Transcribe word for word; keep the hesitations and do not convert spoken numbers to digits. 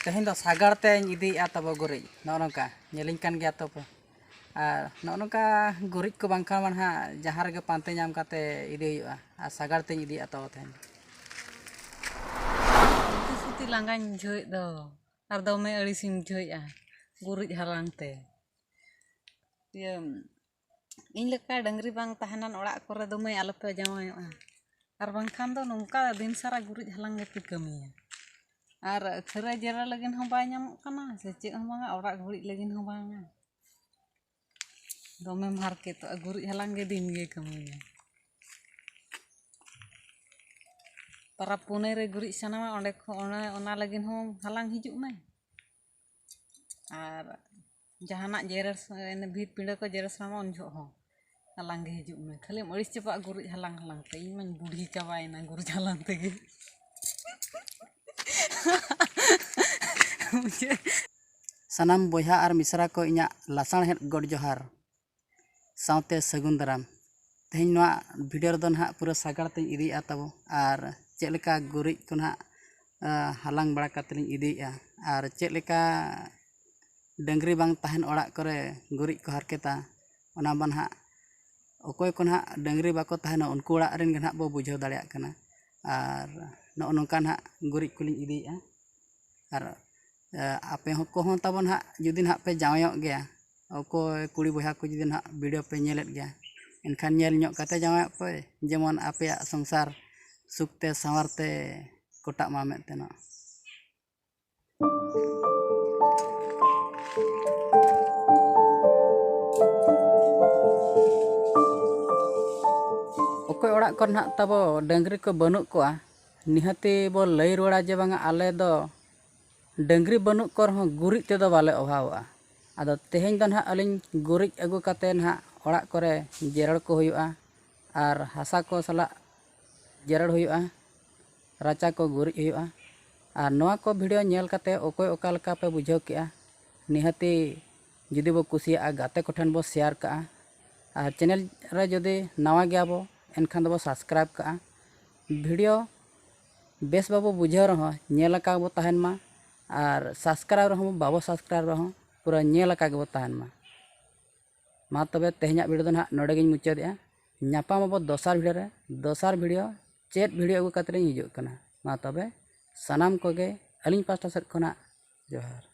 ᱛᱮᱦᱮᱧ ᱫᱚ ᱥᱟᱜᱟᱲ ᱛᱮᱧ ᱤᱫᱤᱭᱮᱫᱼᱟ ᱛᱟᱵᱚ ᱜᱩᱨᱤᱡ᱾ ᱱᱚᱜᱼᱚ ᱱᱚᱝᱠᱟ ᱧᱮᱞᱤᱧ ᱠᱟᱱ ᱜᱮᱭᱟ ᱛᱚ ᱯᱮ᱾ ᱟᱨ ᱱᱚᱜᱼᱚ ᱱᱚᱝᱠᱟ ᱜᱩᱨᱤᱡ ᱠᱚ ᱵᱟᱝᱠᱷᱟᱱ ᱢᱟ ᱱᱟᱦᱟᱜ ᱡᱟᱦᱟᱸ ᱨᱮᱜᱮ ᱯᱟᱱᱛᱮ ᱧᱟᱢ ᱠᱟᱛᱮ ᱤᱫᱤ ᱦᱩᱭᱩᱜᱼᱟ, ᱟᱨ ᱥᱟᱜᱟᱲ ᱛᱮᱧ ᱤᱫᱤᱭᱮᱫᱼᱟ ᱛᱟᱵᱚ ᱛᱮᱦᱮᱧ᱾ ᱥᱩᱛᱤ ᱥᱩᱛᱤ ᱞᱟᱸᱜᱟᱧ ᱵᱩᱡᱷᱟᱹᱣᱮᱫ ᱫᱚ, ᱟᱨ ᱫᱚᱢᱮ ᱟᱹᱲᱤᱥᱤᱧ ᱵᱩᱡᱷᱟᱹᱣᱮᱫᱼᱟ ᱜᱩᱨᱤᱡ ᱦᱟᱞᱟᱝ ᱛᱮ᱾ ᱤᱭᱟᱹ, ᱤᱧ ᱞᱮᱠᱟ ᱰᱟᱹᱝᱨᱤ ᱵᱟᱝ ᱛᱟᱦᱮᱱᱟᱱ ᱚᱲᱟᱜ ᱠᱚᱨᱮ ᱫᱚ ᱢᱟᱹᱭ ᱟᱞᱚᱯᱮ ᱡᱟᱶᱟᱭᱚᱜᱼᱟ, ᱟᱨ ᱵᱟᱝᱠᱷᱟᱱ ᱫᱚ ᱱᱚᱝᱠᱟ ᱫᱤᱱ ᱥᱟᱨᱟ ᱜᱩᱨᱤᱡ ᱦᱟᱞᱟᱝ ᱜᱮᱯᱮ ᱠᱟᱹᱢᱤᱭᱟ᱾ ᱟᱨ ᱠᱷᱟᱹᱨᱟᱹᱭ ᱡᱮᱨᱮᱲ ᱞᱟᱹᱜᱤᱫ ᱦᱚᱸ ᱵᱟᱭ ᱧᱟᱢᱚᱜ ᱠᱟᱱᱟ ᱥᱮ ᱪᱮᱫ ᱦᱚᱸ ᱵᱟᱝᱟ, ᱚᱲᱟᱜ ᱜᱩᱨᱤᱡ ᱞᱟᱹᱜᱤᱫ ᱦᱚᱸ ᱵᱟᱝᱟ᱾ ᱫᱚᱢᱮᱢ ᱦᱟᱨᱠᱮᱛᱚᱜᱼᱟ, ᱜᱩᱨᱤᱡ ᱦᱟᱞᱟᱝ ᱜᱮ ᱫᱤᱱ ᱜᱮ ᱠᱟᱹᱢᱤ ᱢᱮ᱾ ᱯᱟᱨᱟᱵᱽ ᱯᱩᱱᱟᱹᱭ ᱨᱮ ᱜᱩᱨᱤᱡ ᱥᱟᱱᱟᱣᱟ, ᱚᱸᱰᱮ ᱠᱷᱚᱱ ᱚᱱᱟ, ᱚᱱᱟ ᱞᱟᱹᱜᱤᱫ ᱦᱚᱸ ᱦᱟᱞᱟᱝ ᱦᱤᱡᱩᱜ ᱢᱮ᱾ ᱟᱨ ᱡᱟᱦᱟᱱᱟᱜ ᱡᱮᱨᱮᱲ ᱥᱚ-, ᱵᱷᱤᱛ ᱯᱤᱸᱰᱟᱹ ᱠᱚ ᱡᱮᱨᱮᱲ ᱥᱟᱱᱟᱣᱟ, ᱩᱱ ᱡᱚᱦᱚᱜ ᱦᱚᱸ ᱦᱟᱞᱟᱝ ᱜᱮ ᱦᱤᱡᱩᱜ ᱢᱮ᱾ ᱠᱷᱟᱹᱞᱤᱢ ᱟᱹᱲᱤᱥ ᱪᱟᱵᱟᱜᱼᱟ ᱜᱩᱨᱤᱡ ᱦᱟᱞᱟᱝ ᱦᱟᱞᱟᱝ ᱛᱮ᱾ ᱤᱧ ᱢᱟᱧ ᱵᱩᱰᱷᱤ ᱪᱟᱵᱟᱭᱮᱱᱟ ᱜᱩᱨᱤᱡ ᱦᱟᱞᱟᱝ ᱛᱮᱜᱮ᱾ ᱥᱟᱱᱟᱢ ᱵᱚᱭᱦᱟ ᱟᱨ ᱢᱤᱥᱨᱟ ᱠᱚ, ᱤᱧᱟᱹᱜ ᱞᱟᱥᱟᱬᱦᱮᱫ ᱜᱚᱰ ᱡᱚᱦᱟᱨ ᱥᱟᱶᱛᱮ ᱥᱟᱹᱜᱩᱱ ᱫᱟᱨᱟᱢ᱾ ᱛᱮᱦᱮᱧ ᱱᱚᱣᱟ video ᱨᱮᱫᱚ ᱱᱟᱦᱟᱜ ᱯᱩᱨᱟᱹ ᱥᱟᱜᱟᱲ ᱛᱮᱧ ᱤᱫᱤᱭᱮᱫᱼᱟ ᱛᱟᱵᱚ, ᱟᱨ ᱪᱮᱫ ᱞᱮᱠᱟ ᱜᱩᱨᱤᱡ ᱠᱚ ᱱᱟᱦᱟᱜ, ᱟ, ᱦᱟᱞᱟᱝ ᱵᱟᱲᱟ ᱠᱟᱛᱮ ᱞᱤᱧ ᱤᱫᱤᱭᱮᱫᱼᱟ, ᱟᱨ ᱪᱮᱫ ᱞᱮᱠᱟ ᱰᱟᱹᱝᱨᱤ ᱵᱟᱝ ᱛᱟᱦᱮᱱ ᱚᱲᱟᱜ ᱠᱚᱨᱮ ᱜᱩᱨᱤᱡ ᱠᱚ ᱦᱟᱨᱠᱮᱛᱟ, ᱚᱱᱟ ᱵᱟ ᱱᱟᱦᱟᱜ ᱚᱠᱚᱭ ᱠᱚ ᱱᱟᱦᱟᱜ ᱰᱟᱹᱝᱨᱤ ᱵᱟᱠᱚ ᱛᱟᱦᱮᱱᱟ, ᱩᱱᱠᱩ ᱚᱲᱟᱜ ᱨᱮᱱ ᱜᱮ ᱱᱟᱦᱟᱜ ᱵᱚ ᱵᱩᱡᱷᱟᱹᱣ ᱫᱟᱲᱮᱭᱟᱜ ᱠᱟᱱᱟ᱾ ᱟᱨ ᱱᱚᱜᱼᱚ ᱱᱚᱝᱠᱟ ᱱᱟᱦᱟᱜ ᱜᱩᱨᱤᱡ ᱠᱚᱞᱤᱧ ᱤᱫᱤᱭᱮᱫᱼᱟ᱾ ᱟᱨ, ᱮ, ᱟᱯᱮ ᱦᱚᱸ ᱠᱚᱦᱚᱸ ᱛᱟᱵᱚᱱ ᱦᱟᱸᱜ ᱡᱩᱫᱤ ᱱᱟᱦᱟᱜ ᱯᱮ ᱡᱟᱶᱟᱭᱚᱜ ᱜᱮᱭᱟ, ᱚᱠᱚᱭ ᱠᱩᱲᱤ ᱵᱚᱭᱦᱟ ᱠᱚ ᱡᱩᱫᱤ ᱱᱟᱦᱟᱜ video ᱯᱮ ᱧᱮᱞᱮᱫ ᱜᱮᱭᱟ, ᱮᱱᱠᱷᱟᱱ ᱧᱮᱞ ᱧᱚᱜ ᱠᱟᱛᱮ ᱡᱟᱶᱟᱭᱚᱜ ᱯᱮ, ᱡᱮᱢᱚᱱ ᱟᱯᱮᱭᱟᱜ ᱥᱚᱝᱥᱟᱨ ᱥᱩᱠ ᱛᱮ ᱥᱟᱶᱟᱨ ᱛᱮ ᱠᱚᱴᱟᱜ ᱢᱟ ᱢᱮᱱᱛᱮ ᱱᱚᱜ᱾ ᱚᱠᱚᱭ ᱚᱲᱟᱜ ᱠᱚᱨᱮ ᱱᱟᱦᱟᱜ ᱛᱟᱵᱚ ᱰᱟᱹᱝᱨᱤ ᱠᱚ ᱵᱟᱹᱱᱩᱜ ᱠᱚᱣᱟ, ᱱᱤᱦᱟᱹᱛᱤ ᱵᱚ ᱞᱟᱹᱭ ᱨᱩᱣᱟᱹᱲᱟ ᱡᱮ ᱵᱟᱝᱟ, ᱟᱞᱮ ᱫᱚ ᱰᱟᱹᱝᱨᱤ ᱵᱟᱹᱱᱩᱜ ᱠᱚ ᱨᱮᱦᱚᱸ ᱜᱩᱨᱤᱡ ᱛᱮᱫᱚ ᱵᱟᱞᱮ ᱚᱵᱷᱟᱵᱚᱜᱼᱟ᱾ ᱟᱫᱚ ᱛᱮᱦᱮᱧ ᱫᱚ ᱱᱟᱦᱟᱜ ᱟᱹᱞᱤᱧ ᱜᱩᱨᱤᱡ ᱟᱹᱜᱩ ᱠᱟᱛᱮ ᱱᱟᱦᱟᱜ ᱚᱲᱟᱜ ᱠᱚᱨᱮ ᱡᱮᱨᱮᱲ ᱠᱚ ᱦᱩᱭᱩᱜᱼᱟ, ᱟᱨ ᱦᱟᱥᱟ ᱠᱚ ᱥᱟᱞᱟᱜ ᱡᱮᱨᱮᱲ ᱦᱩᱭᱩᱜᱼᱟ, ᱨᱟᱪᱟ ᱠᱚ ᱜᱩᱨᱤᱡ ᱦᱩᱭᱩᱜᱼᱟ᱾ ᱟᱨ ᱱᱚᱣᱟ ᱠᱚ video ᱧᱮᱞ ᱠᱟᱛᱮ ᱚᱠᱚᱭ ᱚᱠᱟ ᱞᱮᱠᱟ ᱯᱮ ᱵᱩᱡᱷᱟᱹᱣ ᱠᱮᱜᱼᱟ, ᱱᱤᱦᱟᱹᱛᱤ ᱡᱩᱫᱤ ᱵᱚ ᱠᱩᱥᱤᱭᱟᱜᱼᱟ, ᱜᱟᱛᱮ ᱠᱚᱴᱷᱮᱱ ᱵᱚ share ᱠᱟᱜᱼᱟ᱾ ᱟᱨ channel ᱨᱮ ᱡᱩᱫᱤ ᱱᱟᱣᱟ ᱜᱮᱭᱟᱵᱚ, ᱮᱱᱠᱷᱟᱱ ᱫᱚᱵᱚ subscribe ᱠᱟᱜᱼᱟ᱾ Video ᱵᱮᱥ ᱵᱟᱵᱚ ᱵᱩᱡᱷᱟᱹᱣ ᱨᱮᱦᱚᱸ, ᱧᱮᱞ ᱟᱠᱟᱫ ᱵᱚ ᱛᱟᱦᱮᱱ ᱢᱟ᱾ ᱟᱨ subscribe ᱨᱮᱦᱚᱸ ᱵᱟᱵᱚ subscribe ᱨᱮᱦᱚᱸ ᱯᱩᱨᱟᱹ ᱧᱮᱞ ᱟᱠᱟ ᱜᱮᱵᱚ ᱛᱟᱦᱮᱱ ᱢᱟ᱾ ᱢᱟ ᱛᱚᱵᱮ ᱛᱮᱦᱮᱧᱟᱜ video ᱫᱚ ᱱᱟᱦᱟᱜ ᱱᱚᱰᱮ ᱜᱤᱧ ᱢᱩᱪᱟᱹᱫᱮᱜᱼᱟ᱾ ᱧᱟᱯᱟᱢ ᱟᱵᱚ ᱫᱚᱥᱟᱨ video ᱨᱮ, ᱫᱚᱥᱟᱨ video ᱪᱮᱫ video ᱟᱹᱜᱩ ᱠᱟᱛᱮ ᱤᱧ ᱦᱤᱡᱩᱜ ᱠᱟᱱᱟ᱾ ᱢᱟ ᱛᱚᱵᱮ ᱥᱟᱱᱟᱢ ᱠᱚᱜᱮ ᱟᱹᱞᱤᱧ ᱯᱟᱥᱴᱟ ᱥᱮᱫ ᱠᱷᱚᱱᱟᱜ ᱡᱚᱦᱟᱨ᱾